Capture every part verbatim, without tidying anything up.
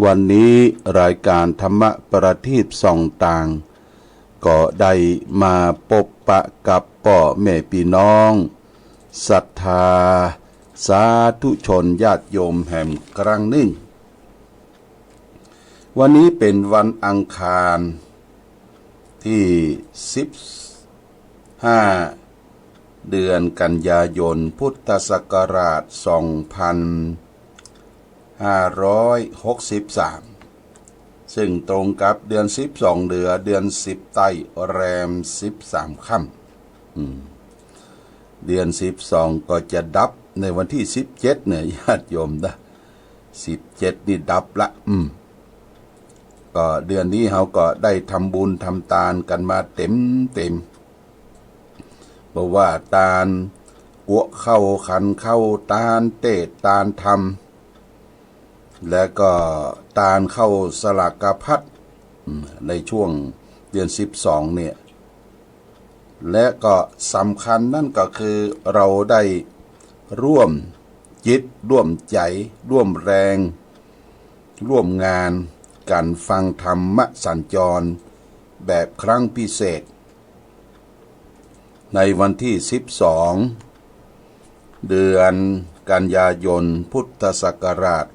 วันนี้รายก๋านธรรมประทีปส่องตาง ก็ได้มาปบปะกับป้อแม่ปี้น้องศรัทธาสาธุชนญาติโยมแหมครั้งนึ่ง วันนี้เป๋นวันอังคาร ตี้สิบห้า เดือนกันยายน พุทธศักราชสองพันห้าร้อยหกสิบสาม ซึ่งตรงกับเดือนสิบสองเหนือ เดือนสิบใต้ แรมสิบสามค่ำ อืม เดือนสิบสองก็จะดับในวันตี้สิบเจ็ดเนี่ย ญาติโยมนะ สิบเจ็ดนี่ดับละ อืม ก็เดือนนี้เฮาก็ได้ทำบุญทำตานกั๋นมาเต๋มเต๋ม บ่ว่าตานกั๊วข้าวขันข้าว ตานเตศน์ตานธรรม และก็ตานข้าวสลากพัด อืม ในช่วงเดือนสิบสองเนี่ย และก็สำคัญนั่นก็คือเราได้ร่วมจิตร่วมใจ๋ ร่วมแรง ร่วมงานกั๋นฟังธรรมสัญจรแบบครั้งพิเศษ ในวันตี้สิบสอง เดือนกันยายน พุทธศักราช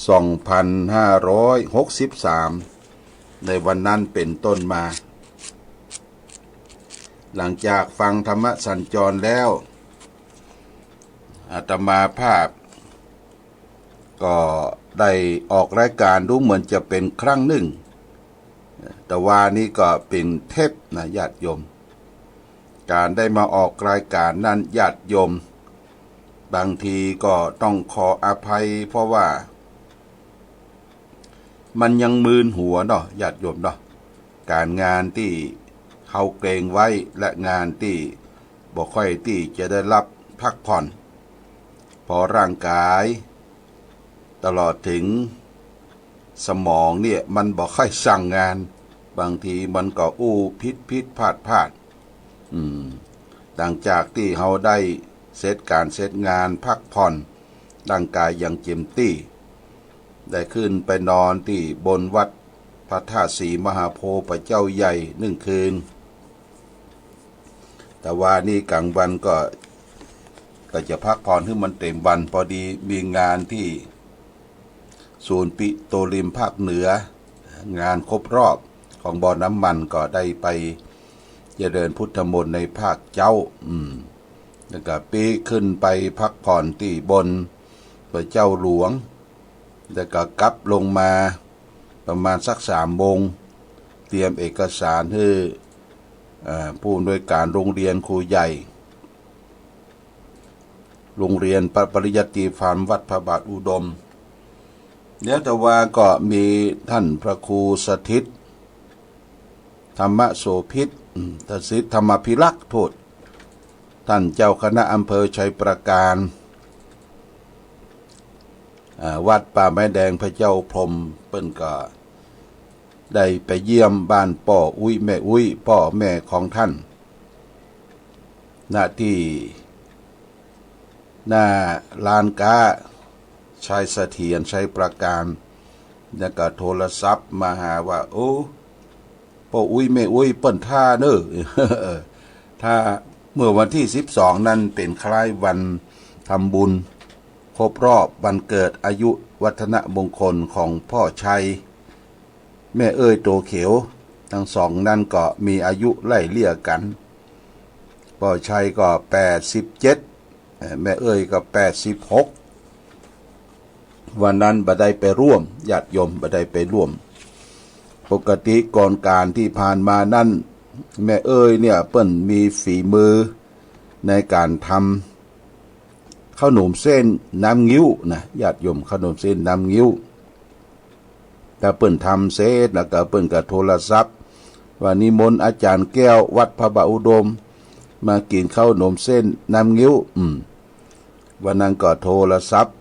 สองพันห้าร้อยหกสิบสาม ในวันนั้นเป๋นต้นมา หลังจากฟังธรรมสัญจรแล้ว อาตมาภาพก็ได้ออกรายก๋านดูเหมือนจะเป๋นครั้งนึ่ง แต่ว่านี่ก็เป๋นเทปนะญาติโยม ก๋านได้มาออกรายก๋านนั้นญาติโยม บางทีก็ต้องขออภัย เพราะว่า มันยังมึนหัวเนาะญาติโยมเนาะ ก๋านงานตี้เฮาเกรงไว้ และงานตี้บ่ค่อยตี้จะได้ฮับพักผ่อน พอร่างก๋าย ตลอดเถิงสมองเนี่ยมันบ่ค่อยสั่งงาน บางทีมันก็อู้ผิดผิดพลาดพลาด อืม หลังจากตี้เฮาได้เสร็จก๋านเสร็จงานพักผ่อน ร่างก๋ายยังเจ็มตี้ ได้ขึ้นไปนอนตี้บนวัดพระธาตุศรีมหาโพธิ์พระเจ้าใหญ่นึ่งคืน แต่ว่านี่ก๋างวันก็ ก็จะพักผ่อนหื้อมันเต๋มวัน พอดีมีงานตี้ศูนย์ปิโตรเลียมภาคเหนือ งานครบรอบของบ่อน้ำมัน ก็ได้ไปเจริญพุทธมนต์ในภาคเจ๊า อืม แล้วก็ปิ๊กขึ้นไปพักผ่อนตี้บนพระเจ้าหลวง แล้วก็กลับลงมาประมาณสักสามโมง เตรียมเอกสารหื้อ เอ่อ ผู้อำนวยการโรงเรียนครูใหญ่ โรงเรียนปริยัติธรรมวัดพระบาทอุดม แล้วแต่ว่าก็มีต้านพระครูสถิต ธรรมโสภิต อืม สถิตธรรมพิรักษ์ โทษ ต้านเจ้าคณะอำเภอชัยปราการ อ่า วัดป่าไม้แดงพระเจ้าพรหม เปิ้นก็ได้ไปเยี่ยมบ้านป้ออุ๊ยแม่อุ๊ย ป้อแม่ของต้าน ณ ตี้ หน้าร้านก๊าชัยเสถียร ชัยปราการ แล้วก็โทรศัพท์มาหาว่า โอ้ ป้ออุ๊ยแม่อุ๊ยเปิ้นถ้าเน่อ ถ้าเมื่อวันตี้สิบสองนั้นเป๋นคล้ายวันทำบุญครบรอบวันเกิดอายุวัฒนมงคลของป้อชัย แม่เอ้ยโตเขียว ตึงสองนั้นก็มีอายุไล่เลี่ยกั๋น ป้อชัยก็แปดสิบเจ็ด เอ่อ แม่เอ้ยก็แปดสิบหก วันนั้นบ่ได้ไปร่วม ญาติโยมบ่ได้ไปร่วม ปกติก่อนก๋านตี้ผ่านมานั้น แม่เอ้ยเนี่ยเปิ้นมีฝีมือในก๋านทำข้าวหนมเส้นน้ำงิ้วนะ ญาติโยม ข้าวหนมเส้นน้ำงิ้ว ถ้าเปิ้นทำเสร็จแล้วก็เปิ้นก็โทรศัพท์ว่านิมนต์อาจ๋ารย์แก้ววัดพระบาทอุดมมากิ๋นข้าวหนมเส้นน้ำงิ้ว อืม วันนั้นก็โทรศัพท์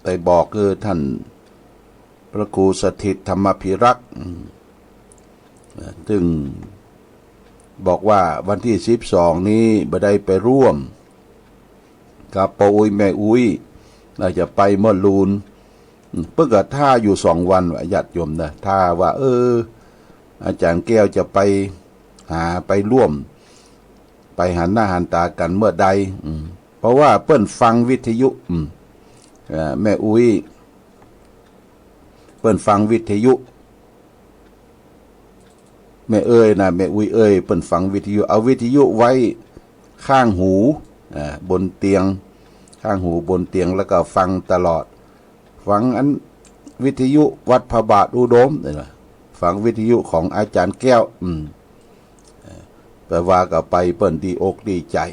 ไปบอกคือต้านพระครูสถิตธรรมพิรักษ์ อืม เอ่อ ซึ่งบอกว่าวันตี้สิบสองนี้บ่ได้ไปร่วมกับป้ออุ๊ยแม่อุ๊ย อาจจะไปเมื่อลูน อืม เปิ้นก็ท่าอยู่สองวันวะ ญาติโยมนะ ท่าว่า เออ อาจ๋ารย์แก้วจะไปหา ไปร่วม ไปหันหน้าหันต๋ากั๋นเมื่อใด อืม เพราะว่าเปิ้นฟังวิทยุ อืม เอ่อ แม่อุ๊ย เปิ้นฟังวิทยุ แม่เอ้ยนะ แม่อุ๊ยเอ้ย เปิ้นฟังวิทยุ เอาวิทยุไว้ข้างหู อ่า บนเตียง ข้างหูบนเตียง แล้วก็ฟังตลอด ฟังอันวิทยุวัดพระบาทอุดมนี่นะ ฟังวิทยุของอาจ๋ารย์แก้ว อืม เอ่อ ไปว่าก็ไป เปิ้นดีอกดีใจ๋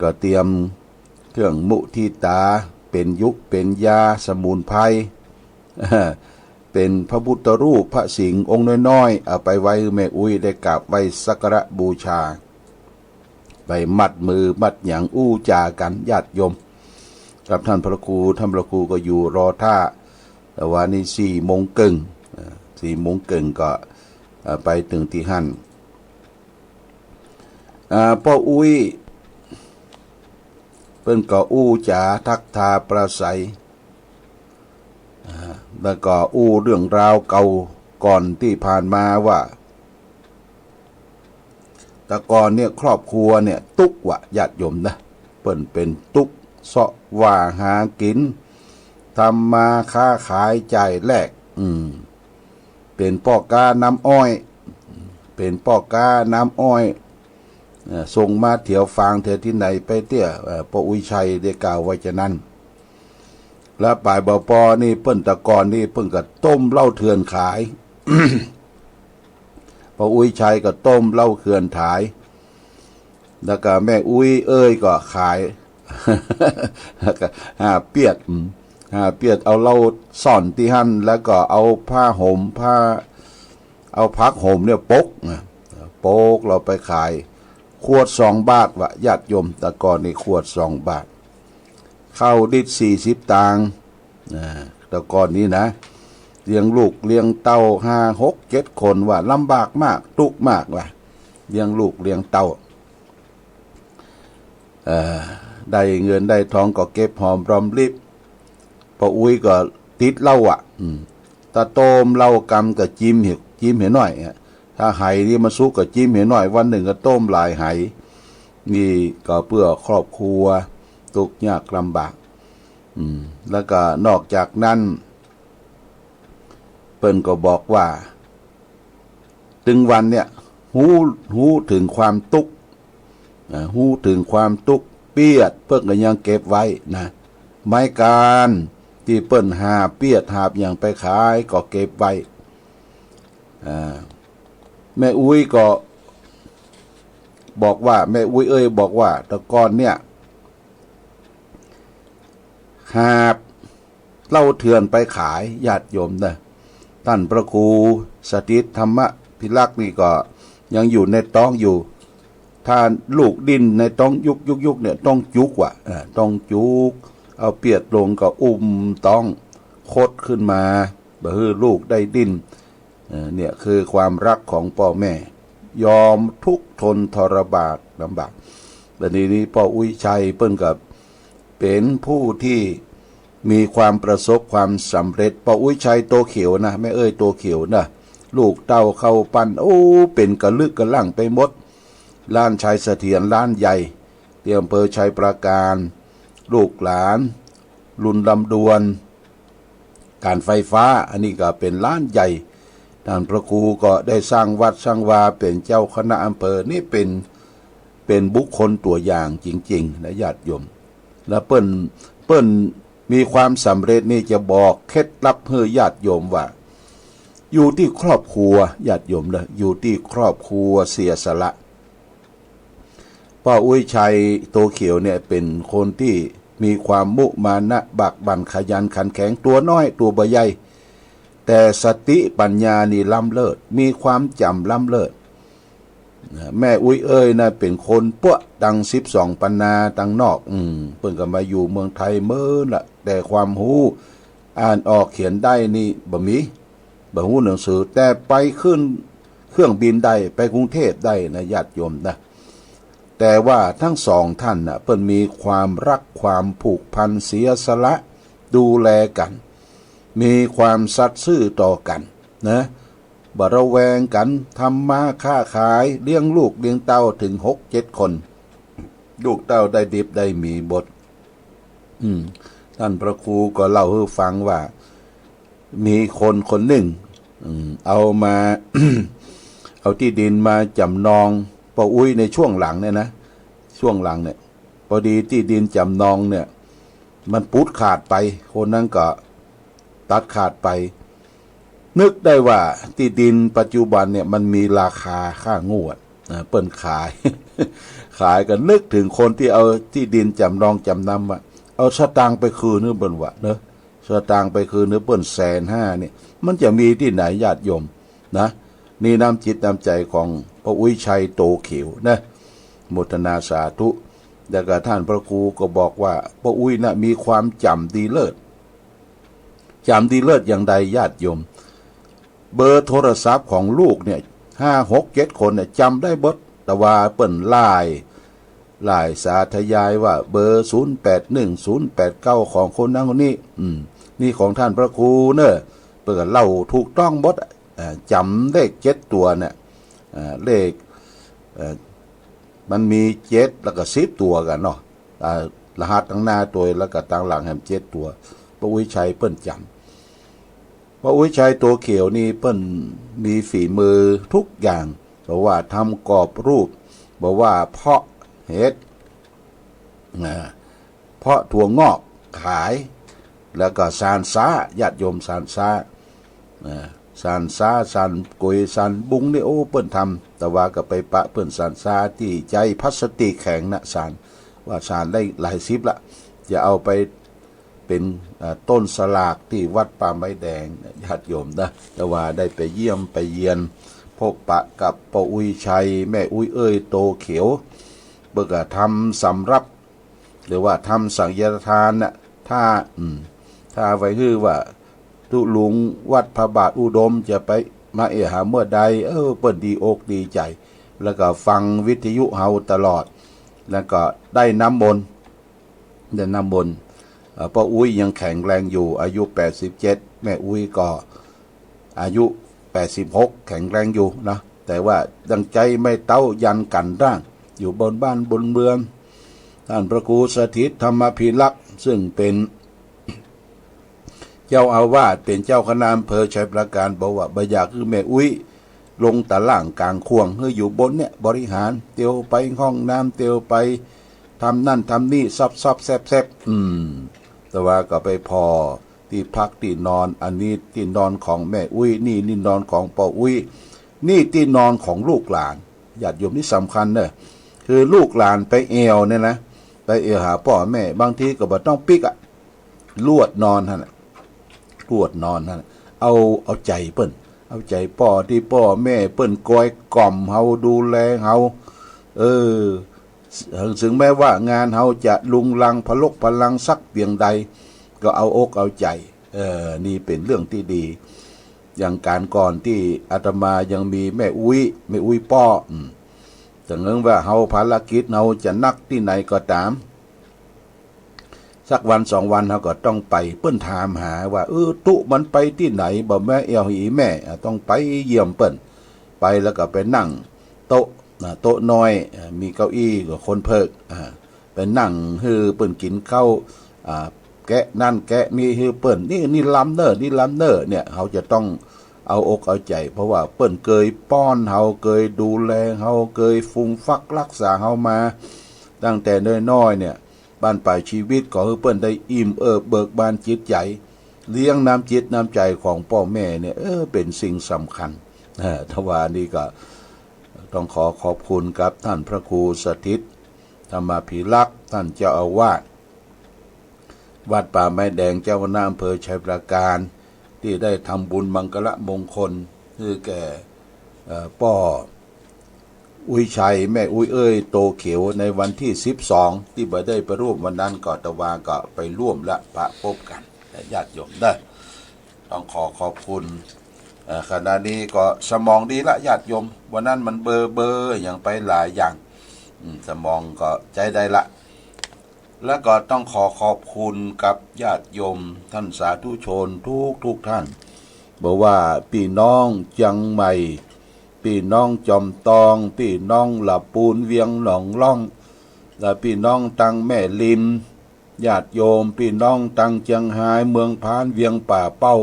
ก็เตรียมเครื่องมุทิตา เป๋นยุกเป๋นยาสมุนไพร เป๋นพระพุทธรูปพระสิงห์องค์น้อยๆ เอาไปไว้หื้อแม่อุ๊ยได้กราบไหว้สักการะบูชา ไปมัดมือมัดหยังอู้จ๋ากั๋น ญาติโยม กับท่านพระครู ท่านพระครูก็อยู่รอท่า แต่ว่านี่สี่โมงเกิ่ง อ่า สี่โมงเกิ่งก็ อ่า ไปเถิงตี้หั้น อ่า ป้ออุ๊ย เปิ้นก็อู้จ๋าทักทาปราศรัย อ่า แล้วก็อู้เรื่องราวเก่าก่อนตี้ผ่านมาว่า แต่ก่อนเนี่ยครอบครัวเนี่ยตุ๊กข์วะ ญาติโยมนะ เปิ้นเป๋นตุ๊กข์ เซาะว่าหากิ๋น ทำมาค้าขายจ่ายแลก อืม เป๋นป้อก๊าน้ำอ้อย เป๋นป้อก๊าน้ำอ้อย เอ่อ ส่งมาเตียวฝางเตียวตี้ไหนไปเตื้อ เอ่อ ป้ออุ๊ยชัยได้กล่าวไว้จานั้น แล้วป๋ายบ่ปอนี่เปิ้น แต่ก่อนนี่เปิ้นก็ต้มเหล้าเถื่อนขาย ป้ออุ๊ยชัยก็ต้มเหล้าเถื่อนขาย แล้วก็แม่อุ๊ยเอ้ยก็ขาย แล้วก็ห้าเปียด อืม ห้าเปียด เอาเหล้าซ่อนตี้หั้น แล้วก็เอาผ้าห่ม ผ้า เอาผักโหมเนี่ยปกนะ ปกแล้วไปขาย ขวดสองบาทวะ ญาติโยม แต่ก่อนนี่ขวดสองบาท ข้าวดิดสี่สิบตางค์ อ่า แต่ก่อนนี้นะ เลี้ยงลูกเลี้ยงเต้าห้า หก เจ็ดคนวะ ลำบากมาก ตุ๊กข์มากวะ เลี้ยงลูกเลี้ยงเต้า เอ่อ ได้เงินได้ทองก็เก็บหอมรอมริบ ป้ออุ๊ยก็ติดเหล้าอะ อืม ถ้าต้มเหล้ากำก็จิมเหีย จิมเหียหน้อยอะ ถ้าไหนี่มันสุกก็จิมเหียหน้อย วันนึ่งก็ต้มหลายไห นี่ก็เปื้อครอบครัวตุ๊กข์ยากลำบาก อืม แล้วก็นอกจากนั้น เปิ้นก็บอกว่า ตึงวันเนี่ย ฮู้ ฮู้เถิงความตุ๊กข์ อ่า ฮู้เถิงความตุ๊กข์ เปียดเปิ้นก็ยังเก็บไว้นะ ไม้กานตี้เปิ้นหาบเปียดหาบหยังไปขายก็เก็บไว้ อ่า แม่อุ๊ยก็บอกว่า แม่อุ๊ยเอ้ยบอกว่า แต่ก่อนเนี่ย หาบเหล้าเถื่อนไปขาย ญาติโยมนะ ท่านพระครูสถิตธรรมภิรักษ์นี่ก็ยังอยู่ในต๊องอยู่ ถ้าลูกดิ้นในต๊องยุกยุกยุกเนี่ย ต้องจุกว่ะ เออ ต้องจุก เอาเปียดลงก็อุ้มต๊องคดขึ้นมา บ่หื้อลูกได้ดิ้น เอ่อ เนี่ยคือความฮักของป้อแม่ ยอมทุกข์ทนทรบาดลำบาก แต่ทีนี้ป้ออุ๊ยชัยเปิ้นก็เป๋นผู้ตี้มีความประสบความสำเร็จ ป้ออุ๊ยชัยตั๋วเขียวนะ แม่เอ้ยตั๋วเขียวนะ ลูกเต้าเข้าปั้น โอ้ เป๋นกะลึกกะลั่งไปหมด ร้านชัยเสถียร ร้านใหญ่ ตี้อำเภอชัยปราการ ลูกหลาน รุ่นลำดวน ก๋านไฟฟ้า อันนี้ก็เป๋นร้านใหญ่ ท่านพระครูก็ได้สร้างวัดสร้างวา เป๋นเจ้าคณะอำเภอ นี่เป๋น เป๋นบุคคลตั๋วอย่างจริงๆ นะ ญาติโยม แล้วเปิ้น เปิ้นมีความสำเร็จนี่จะบอกเคล็ดลับหื้อญาติโยมว่า อยู่ตี้ครอบครัว ญาติโยมนะ อยู่ตี้ครอบครัวเสียสละ ป้ออุ๊ยชัยตั๋วเขียวเนี่ยเป๋นคนตี้มีความมุมานะบากบั่นขยันขันแข็ง ตั๋วน้อยตั๋วบ่ใหญ่ แต่สติปัญญานี่ล้ำเลิศ มีความจ๋ำล้ำเลิศ แม่อุ๊ยเอ้ยนะเป๋นคนปั้วตังสิบสองปันนาตังนอก อืม เปิ้นก็มาอยู่เมืองไทยเมินละ แต่ความฮู้อ่านออกเขียนได้นี่บ่มี บ่ฮู้หนังสือ แต่ไปขึ้นเครื่องบินได้ ไปกรุงเทพฯได้นะ ญาติโยมนะ แต่ว่าทั้งสองท่านน่ะ เปิ้นมีความฮักความผูกพันเสียสละดูแลกั๋น มีความสัตย์ซื่อต่อกั๋นนะ บ่ระแวงกั๋น ทำมาค้าขาย เลี้ยงลูกเลี้ยงเต้าเถิงหกเจ็ดคน ลูกเต้าได้ดิบได้มีหมด อืม ต้านพระครูก็เล่าหื้อฟังว่า มีคนคนนึ่ง อืม เอามา เอาตี้ดินมาจ๋ำนองป้ออุ๊ยในช่วงหลังเนี่ยนะ ช่วงหลังเนี่ย ปอดีตี้ดินจ๋ำนองเนี่ย มันปูดขาดไป คนนั้นก็ตัดขาดไป นึกได้ว่าตี้ดินปัจจุบันเนี่ยมันมีราคาค่างวดนะ เปิ้นขาย ขายก็นึกเถิงคนตี้เอาตี้ดินจ๋ำนองจ๋ำนำอะ เอาสตางค์ไปคืนหื้อเปิ้นว่าเนอะ สตางค์ไปคืนหื้อเปิ้นแสนห้าเนี่ย มันจะมีตี้ไหนญาติโยมนะ นี่น้ำจิตน้ำใจ๋ของป้ออุ๊ยชัยโตเขียวนะ โมทนาสาธุ แล้วก็ต้านพระครูก็บอกว่าป้ออุ๊ยน่ะมีความจ๋ำดีเลิศ จ๋ำดีเลิศอย่างใดญาติโยม เบอร์โทรศัพท์ของลูกเนี่ย ห้า หก เจ็ด คนเนี่ยจ๋ำได้หมด แต่ว่าเปิ้นล่าย ล่ายสาธยายว่าเบอร์ศูนย์แปดหนึ่ง ศูนย์แปดเก้าของคนนั้นคนนี้ อืม นี่ของต้านพระครูเนอะ เปิ้นก็เล่าถูกต้องหมดอะ อ่า จ๋ำเลขเจ็ดตั๋วเนี่ย อ่า เลข เอ่อ มันมีเจ็ดแล้วก็สิบตั๋วกั๋นเนาะ อ่า รหัสตังหน้าตั๋วแล้วก็ตังหลังแหมเจ็ดตั๋ว ป้ออุ๊ยชัยเปิ้นจ๋ำ ป้ออุ๊ยชัยโตเขียวนี่เปิ้นมีฝีมือทุกอย่าง บ่ว่าทำกรอบรูป บ่ว่าเพาะเห็ด อ่า เพาะถั่วงอกขาย แล้วก็ซานซ้า ญาติโยม ซานซ้า อ่า ซานซ้า ซานก๋วย ซานบุ้งนี่ โอ้ เปิ้นทำ แต่ว่าก็ไปปะเปิ้นซานซ้าตี้ใจ๊พลาสติกแข็งนะ ซาน ว่าซานได้หลายสิบละ จะเอาไปเป๋น อ่า ต้นสลากตี้วัดป่าไม้แดงนะ ญาติโยมนะ แต่ว่าได้ไปเยี่ยมไปเยียน พบปะกับป้ออุ๊ยชัย แม่อุ๊ยเอ้ยโตเขียว เปิ้นก็ทำสำรับ หรือว่าทำสังฆทานน่ะ ถ้า อืม ถ้าไว้หื้อว่าตุ๊ลุงวัดพระบาทอุดมจะไปมาเอะหาเมื่อใด เออ เปิ้นดีอกดีใจ๋ แล้วก็ฟังวิทยุเฮาตลอด แล้วก็ได้น้ำมนต์ ได้น้ำมนต์ เอ่อ ป้ออุ๊ยยังแข็งแรงอยู่ อายุแปดสิบเจ็ด แม่อุ๊ยก็ อายุแปดสิบหก แข็งแรงอยู่นะ แต่ว่ายังใจ๊ไม้เต๊ายันกั๋นร่าง อยู่บนบ้านบนเมือง ต้านพระครูสถิตธรรมาภิรักษ์ ซึ่งเป๋นเจ้าอาวาส เป๋นเจ้าคณะอำเภอไชยปราการ บอกว่าบ่อยากหื้อแม่อุ๊ยลงตะล่างก๋างข่วง หื้ออยู่บนเนี่ย บริหาร เตียวไปห้องน้ำ เตียวไปทำนั่นทำนี่ ซอบๆ แซบๆ อืม แต่ว่าก็ไปผ่อ ตี้พักตี้นอน อันนี้ตี้นอนของแม่อุ๊ย นี่ตี้นอนของป้ออุ๊ย นี่ตี้นอนของลูกหลาน ญาติโยม นี่สำคัญเนอะ คือลูกหลานไปแอ่วเนี่ยนะ ไปแอ่วหาป้อแม่ บางทีก็บ่ต้องปิ๊กอะ ลวดนอนหั้นน่ะ ลวดนอนหั้นน่ะ เอา เอาใจ๋เปิ้น เอาใจ๋ป้อ ตี้ป้อแม่เปิ้นกอยกล่อมเฮา ดูแลเฮา เออ ถึงแม้ว่างานเฮาจะรุงรังพะลกพะลังสักเปียงใด ก็เอาอกเอาใจ๋ เออ นี่เป๋นเรื่องตี้ดี อย่างก๋านก่อนตี้อาตมายังมีแม่อุ๊ย แม่อุ๊ยป้อ อืม เถิงว่าเฮาภารกิจเฮาจะนักตี้ไหนก็ต๋าม สักวันสองวันเฮาก็ต้องไป เปิ้นถามหาว่า เออ ตุ๊มันไปตี้ไหน บ่แม่แอ่วอีแม่ อ่ะ ต้องไปเยี่ยมเปิ้น ไปแล้วก็ไปนั่งโต๊ะ อ่า โต๊ะน้อย อ่า มีเก้าอี้กับคนเพิก อ่า ไปนั่งหื้อเปิ้นกิ๋นข้าว อ่า แกะนั่นแกะนี่หื้อเปิ้น นี่ นี่ลำเน่อ นี่ลำเน่อ เนี่ย เฮาจะต้องเอาอกเอาใจ๋ เพราะว่าเปิ้นเกยป้อนเฮา เกยดูแลเฮา เกยฟูมฟักฮักษาเฮามา ตั้งแต่น้อยๆ เนี่ย บั้นปลายจีวิตก็หื้อเปิ้นได้อิ่มเอิบเบิกบานจิตใจ๋ เลี้ยงน้ำจิตน้ำใจ๋ของป้อแม่เนี่ย เออ เป๋นสิ่งสำคัญ เออ ถ้าว่านี่ก็ต้องขอขอบคุณกับต้านพระครูสถิตธรรมาภิรักษ์ ต้านเจ้าอาวาสวัดป่าไม้แดง เจ้าคณะอำเภอไชยปราการ ตี้ได้ทำบุญมังคละมงคลหื้อแก่ เอ่อ ป้อ อุ๊ยชัย แม่อุ๊ยเอ้ยโตเขียว ในวันตี้สิบสอง ตี้บ่ได้ไปร่วมวันนั้น ก็ตะวาก็ไปร่วมละ ปะปบกั๋น ญาติโยมเด้อ ต้องขอขอบคุณ เอ่อ ขณะนี้ก็สมองดีละ ญาติโยม วันนั้นมันเบลอๆ อย่างไปหลายอย่าง อืม สมองก็ใจ๊ได้ละ และก็ต้องขอขอบคุณกับญาติโยมท่านสาธุชนทุกๆ ท่าน บ่ว่าปี้น้องเจียงใหม่ ปี้น้องจอมตอง ปี้น้องละปูน เวียงหนองล่อง และปี้น้องตังแม่ริม ญาติโยมปี้น้องตังเจียงฮาย เมืองพาน เวียงป่าเป้า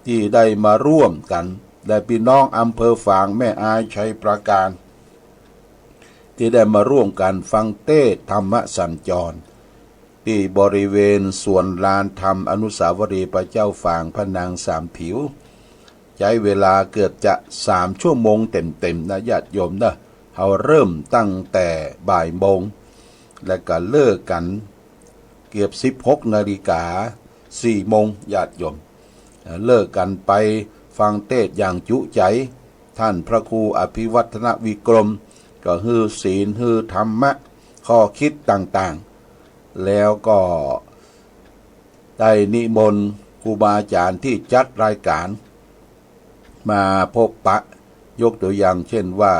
ตี้ได้มาร่วมกั๋น และปี้น้องอำเภอฝาง แม่อาย ชัยปราการ ตี้ได้มาร่วมกั๋นฟังเตสน์ธรรมสัญจร ตี้บริเวณสวนลานธรรมอนุสาวรีย์พระเจ้าฝางพระนางสามผิว ใจ๊เวลาเกือบจะสามชั่วโมงเต็มๆ นะ ญาติโยมนะ เฮาเริ่มตั้งแต่บ่ายโมง และก็เลิกกั๋นเกือบสิบหกนาฬิกา สี่โมง ญาติโยม เอ่อ เลิกกั๋นไปฟังเตสน์อย่างจุใจ๋ ท่านพระครูอภิวัฒนวิกรม ก็หื้อศีล หื้อธรรมะ ข้อคิดต่างๆ แล้วก็ได้นิมนต์ครูบาอาจ๋ารย์ตี้จัดรายก๋าน มาพบปะ ยกตัวอย่างเช่นว่า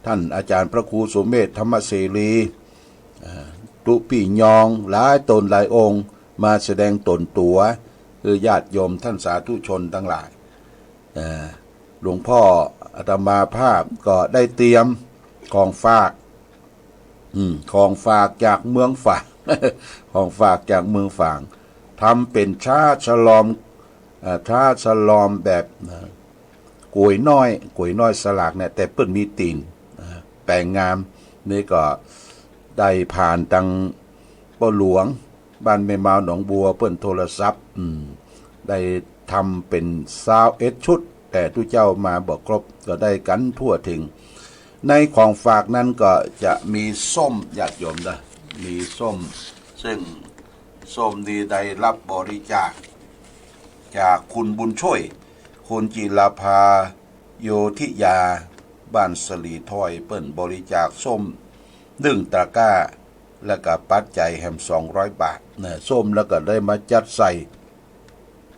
ท่านอาจ๋ารย์พระครูสุเมธธรรมเสรี อ่า ตุ๊ปี้ยอง หลายต๋นหลายองค์ มาแสดงต๋นตั๋ว หื้อญาติโยมท่านสาธุชนตังหลาย อ่า หลวงพ่ออาตมาภาพก็ได้เตรียมของฝาก อืม ของฝากจากเมืองฝาง ของฝากจากเมืองฝาง ทำเป๋นชาฉลอม เอ่อ ชาฉลอมแบบ เอ่อ ก๋วยน้อย ก๋วยน้อยสลากเนี่ย แต่เปิ้นมีตี๋น เอ่อ แป๋งงาม นี่ก็ได้ผ่านตังป้อหลวง บ้านแม่มาวหนองบัว เปิ้นโทรศัพท์ อืม ได้ทำเป๋นซาวเอ็ดชุด แต่ตุ๊เจ้ามาบ่ครบ ก็ได้กั๋นทั่วเถิง ในของฝากนั้นก็จะมีส้ม ญาติโยมนะ มีส้ม ซึ่งส้มนี้ได้รับบริจาคจากคุณบุญช่วย คุณจิรภา โยธิยา บ้านสลีถ้อย เปิ้นบริจาคส้มนึ่งตะกร้า แล้วก็ปัจจัยแหมสองร้อยบาทนะ ส้มแล้วก็ได้มาจัดใส่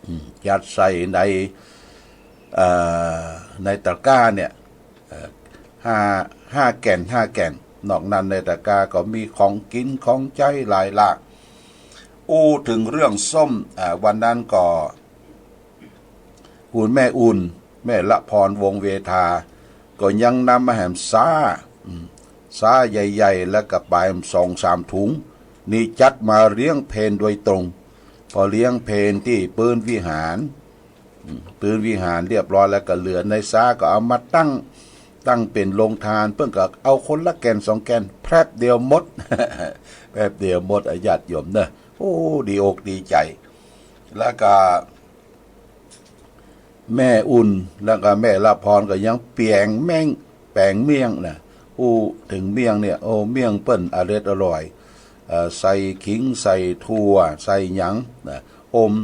อืม จัดใส่ใน เอ่อ ในตะกร้าเนี่ย เอ่อ ห้า ห้าแก่น ห้าแก่น นอกนั้นในตะกร้าก็มีของกิ๋นของใจ๊หลายหลาก อู้เถิงเรื่องส้ม อ่า วันนั้นก็ คุณแม่อุ่น แม่ละพร วงศ์เวทา ก็ยังนำมาแหมซ้า อืม ซ้าใหญ่ๆ แล้วก็ป๋าแหมสองสามถุง นี่จัดมาเลี้ยงเพลโดยตรง พอเลี้ยงเพลตี้ปื๊นวิหาร อืม ปื๊นวิหารเรียบร้อยแล้วก็เหลือในซ้าก็เอามาตั้ง ตั้งเป๋นโฮงตาน เปิ้นก็เอาคนละแก่นสองแก่น แป๊บเดียวหมด แป๊บเดียวหมดอะ ญาติโยมเนอะ โอ้ ดีอกดีใจ๋ แล้วก็ แม่อุ่น แล้วก็แม่ละพรก็ยังแป๋งเมี่ยง แป๋งเมี่ยงนะ อู้เถิงเมี่ยงเนี่ย โอ้ เมี่ยงเปิ้นอร่อยอร่อย เอ่อ ใส่ขิง ใส่ถั่ว ใส่หยังนะ อม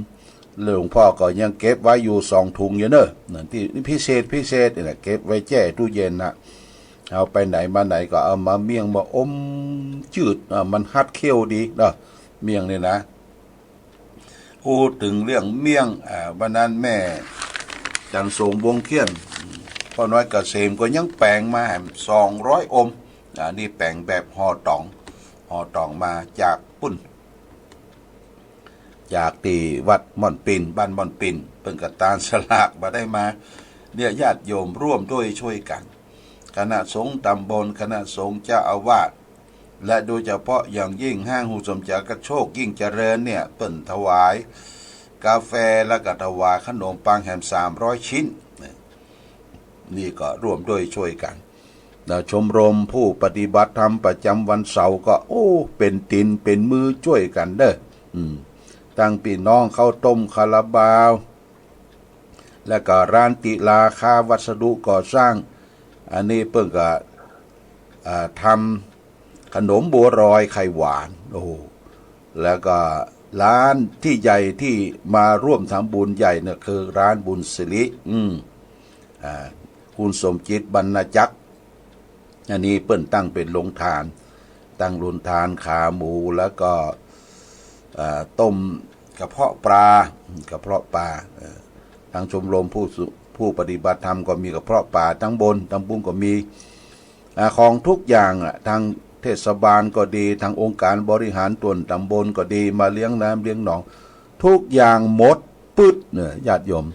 หลวงพ่อก็ยังเก็บไว้อยู่สองถุงอยู่เนอะ นั่นตี้พิเศษพิเศษนี่นะ เก็บไว้แจ้ตู้เย็นนะ เอาไปไหนมาไหนก็เอามาเมี่ยงมาอมจืด อ่ะ มันฮัดเคี้ยวดีเนาะ เมี่ยงนี่นะ อู้เถิงเรื่องเมี่ยง อ่า วันนั้นแม่จันทร์สง วงเขี้ยน ป้อน้อยเกษมก็ยังแป๋งมาแหมสองร้อยอม อ่า นี่แป๋งแบบห่อต๋อง ห่อต๋องมาจากปุ้น จากตี้วัดม่อนปิ่น บ้านม่อนปิ่น เปิ้นก็ตานสลากบ่ได้มา เนี่ย ญาติโยมร่วมด้วยช่วยกั๋น คณะสงฆ์ตำบล คณะสงฆ์เจ้าอาวาส และโดยเฉพาะอย่างยิ่งห้างหูสมเจริญ กระโชคยิ่งเจริญเนี่ย เปิ้นถวายกาแฟ แล้วก็ถวายขนมปังแหมสามร้อยชิ้น นี่ก็ร่วมด้วยช่วยกั๋น แล้วชมรมผู้ปฏิบัติธรรมประจำวันเสาร์ก็ โอ้ เป๋นตี๋นเป๋นมือจ้วยกั๋นเด้อ อืม ตังปี้น้องข้าวต้มคาราบาว แล้วก็ร้านติลาค้าวัสดุก่อสร้าง อันนี้เปิ้นก็ อ่า ทำขนมบัวลอยไข่หวาน โอ้โห แล้วก็ร้านตี้ใหญ่ตี้มาร่วมทำบุญใหญ่เนี่ยคือร้านบุญสิริ อืม อ่า คุณสมจิต บรรณจักร อันนี้เปิ้นตั้งเป๋นโฮงตาน ตั้งโฮงตานขาหมู แล้วก็ อ่า ต้มกระเพาะปลา กระเพาะปลา เอ่อ ตังชมรมผู้สุ- ผู้ปฏิบัติธรรมก็มีกระเพาะปลา ตังบนตังบุ้งก็มี อ่า ของทุกอย่างอะ ตัง เทศบาลก็ดี ตางองค์ก๋านบริหารต้นต๋ำบลก็ดี มาเลี้ยงน้ำเลี้ยงหนอง กู้อย่างหมดปึ๊ดเนี่ย ญาติโยม